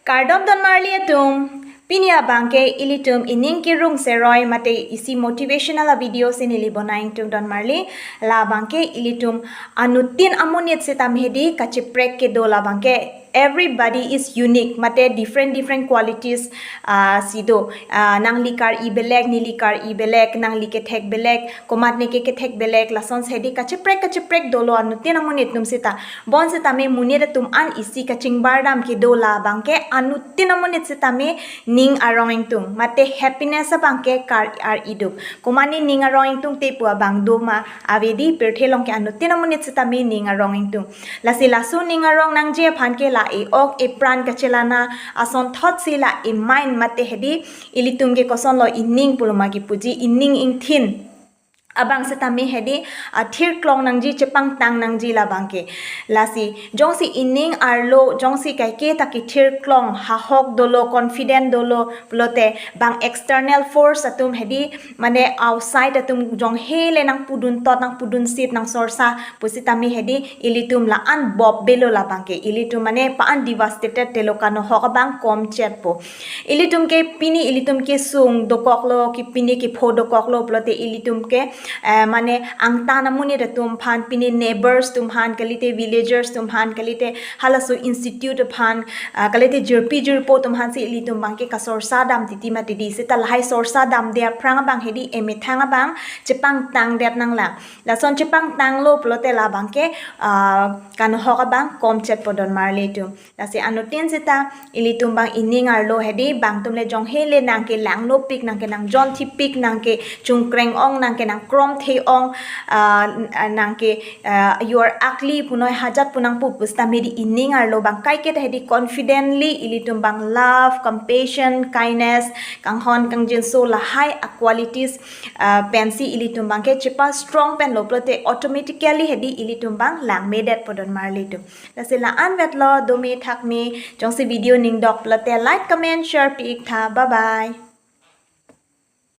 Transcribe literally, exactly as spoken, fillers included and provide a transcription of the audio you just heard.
Kardom donmarli atum, pini abangke ilitum ining kerung seroi mate isi motivational a video si neli bonai ingtung donmarli. Labangke ilitum anuttin amonit sitame hedi kacheprek kedo labangke. Everybody is unique mate different different qualities ah, si do. Ah, nangli kar-i belek, neli kar-i belek, nangli kethek belek, komatne ke kethek belek, lason si hedi kacheprek kacheprek dolo anuttin amonit atum sita. Bonsitame monit atum an isi kachingbardam kedo labangke anuttin amonit sitame ning arong ingtung. Mate happiness abangke kar-i ar-i duk. Komatne ning arong ingtungte pu abang do ma, ave di, pirthe along ke anuttin amonit sitame ning arong ingtung. Lasi laso ning arong nangji aphan ke la e-ok epran kachelana asonthot si la e-mind mate hedi ilitum ke kosonlo ining pulo ma kipuji, ining ingthin abang sitame hedi athirklong nangji, chepangtang nangji labangke. Lasi jongsi ining arlo jongsi kaike ta kethirklong, hahok dolo, confident dolo pulote bang external force atum hedi mane outside atum jonghe le nangpudun tot, nangpudun sit, nangsorsa pusitame hedi ilitum la-an bop belo labangke. Ilitum mane pa-an devastated telo, kanohok abang komchetpo. Ilitum ke pini ilitum kesung dokoklo, ke pini kepho dokoklo pulote ilitum ke eh, mane angtan amonit atum aphan, pini neighbors atum aphan, kalite villagers atum aphan, kalite halaso institute aphan, ah, kalite jirpi jirpo atum aphan si ilitum abangke kasorsa dam titi mati di. Sita lahai sorsa damde aphrang abang hedi emethang abang chepangtang det nanglang. Lason chepangtanglo pulote labangke ah, kanohok abang komchetpo donmarli atum. Lasi anuttin sita ilitum abang ining arlo hedi bang atum le jonghe le nangkelanglo pik, nangke nangjongthipik, nangkechungkreng ong, nangke nangkromthe ong, ah, n- ah, nangke ah, you are ugly punoi hajat pu nangpu pusitame hedi ining arlo bang kaike ta hedi confidently ilitum abang love, compassion, kindness, kanghon kangjinso lahai a qualities ah, pensi ilitum abangke chepa strong penlo pulote automatically hedi ilitum abang langmedetpo donmarli atum. Lasi la-an vetlo, dome thakme, jongsi video ningdok pulote like, comment, share pi-iktha. Bye bye.